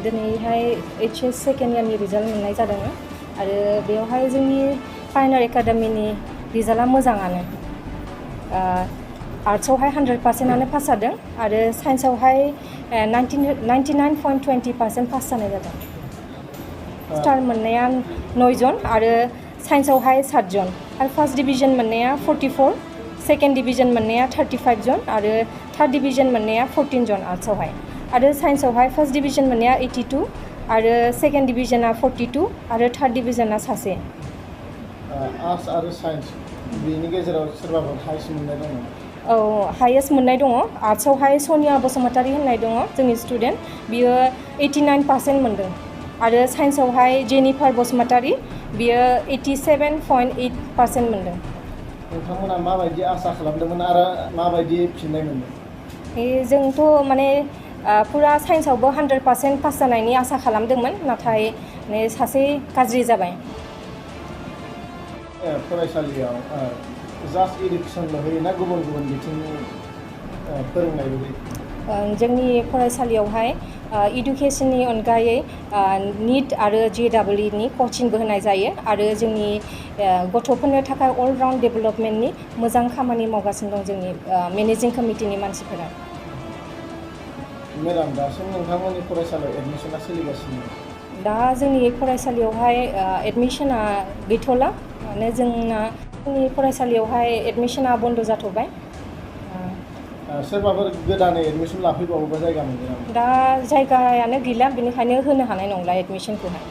दिनैहाय HS second इयारनि result मोननाय जादों आरो बेयावहाय जोंनि फाइन आर्ट एकाडेमिनि रिजाल्टआ मोजाङानो आर्ट्सआवहाय 100%आनो पास जादों आरो साइन्सआवहाय 99.20% पास जानाय जादों स्टार मोननाया 9 जन आरो साइन्सआवहाय 7 जन आरो फार्स्ट डिभिजन मोननाया 44 सेकेन्ड डिभिजन मोननाया 35 जन आरो थार्ड डिभिजन मोननाया 14 जन आर्ट्सआवहाय आरो साइन्सआवहाय फार्स्ट डिभिजन मोननाया 82 आरो सेकेन्ड डिभिजना 42 आरो थार्ड डिभिजना सासे आर्ट्स आरो साइन्स बेनि गेजेराव सोरबाफोर हाइस्ट मोननाय दङ औ हाइएस्ट मोननाय दङ आर्ट्सआवहाय सनिया बसुमतारी होननाय दङ जोंनि स्टुडेन्ट बियो 89% मोनदों आरो साइन्सआवहाय जेनिफार बसुमतारी बियो 87.8% मोनदों नोंथांमोना माबायदि आसा खालामदोंमोन आरो माबायदि फिननाय मोनदों जोंथ' माने पुरा साइन्सआवबो 100% पास जानायनि आसा खालामदोंमोन नाथाय माने सासे गाज्रि जाबाय फरायसालियाव जास्ट इडुकेसनल' होयो ना गुबुन गुबुन बिथिंनि फोरोंनायबो होयो जोंनि फरायसालियावहाय इडुकेसननि अनगायै निट आरो JEE कचिंबो होनाय जायो आरो जोंनि गथ'फोरनो थाखाय अल राउन्ड डेभेलपमेन्टनि मोजां खामानि मावगासिनो दं जोंनि मेनेजिं कमिटिनि मानसिफोरा मेडाम दासिम नोंथांमोननि फरायसालियाव एडमिसना सोलिगासिनो दा जोंनि फरायसालियावहाय एडमिसना गैथ'ला माने जोंनि फरायसालियावहाय एडमिसना बन्द जाथ'बाय सोरबाफोर गोदानै एडमिसन लाफैबावोबा जायगा मोनगोन दा जायगायानो गैला बेनिखायनो होनो हानाय नंला एडमिसनखौहाय